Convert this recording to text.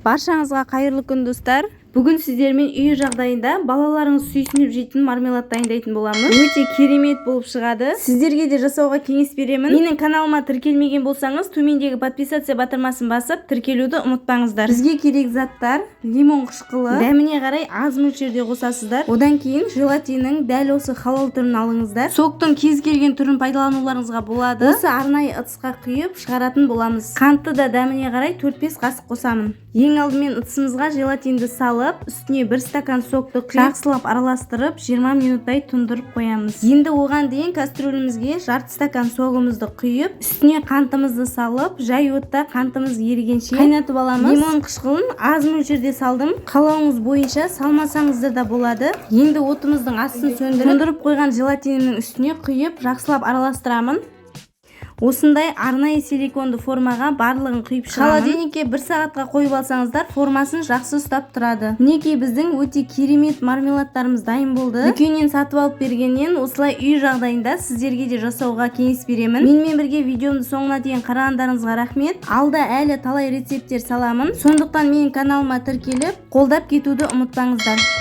Баршаңызға қайырлы күн, достар! Бүгін сіздермен үй жағдайында балаларыңыз сүйсініп жейтін мармелад дайындайтын боламыз. Өте керемет болып шығады. Сіздерге де жасауға кеңес беремін. Менің каналыма тіркелмеген болсаңыз, төмендегі подписаться батырмасын басып, тіркелуді ұмытпаңыздар. Бізге керек заттар: лимон қышқылы, дәміне қарай аз мөлшерде қосасыздар. Одан кейін желатиннің дәл осы халал түрін алыңыздар. Соктың кез келген түрін пайдалануларыңызға болады. Осы арнайы ыдысқа құйып шығаратын боламыз. Қантты да дәміне қарай 4-5 қасық қосамын. Ең алдымен ыдысымызға желатинді салып, үстіне бір стакан сокты құйып, жақсылап араластырып, 20 минуттай тұндырып қоямыз. Енді оған дейін кастрюлімізге жарты стакан согымызды құйып, үстіне қантымызды салып, жай отта қантымыз ерігенше қайнатып аламыз. Лимон қышқылын аз мөлшерде салдым, қалауыңыз бойынша салмасаңыздар да болады. Енді отымыздың астын сөндіріп, тұндырып қойған желатинімнің үстіне құйып, жақсылап араластырамын. Осындай арнайы силиконды формаға барлығын құйып шығамын. Холодильникке бір сағатқа қойып алсаңыздар, формасын жақсы ұстап тұрады. Мінекей, біздің өте керемет мармеладтарымыз дайын болды. Дүкеннен сатып алып бергеннен осылай үй жағдайында сіздерге де жасауға кеңес беремін. Менімен бірге видеомды соңына дейін қарағандарыңызға рахмет. Алда әлі талай рецепттер саламын, сондықтан менің каналыма тіркеліп, қолдап кетуді ұмытпаңыздар.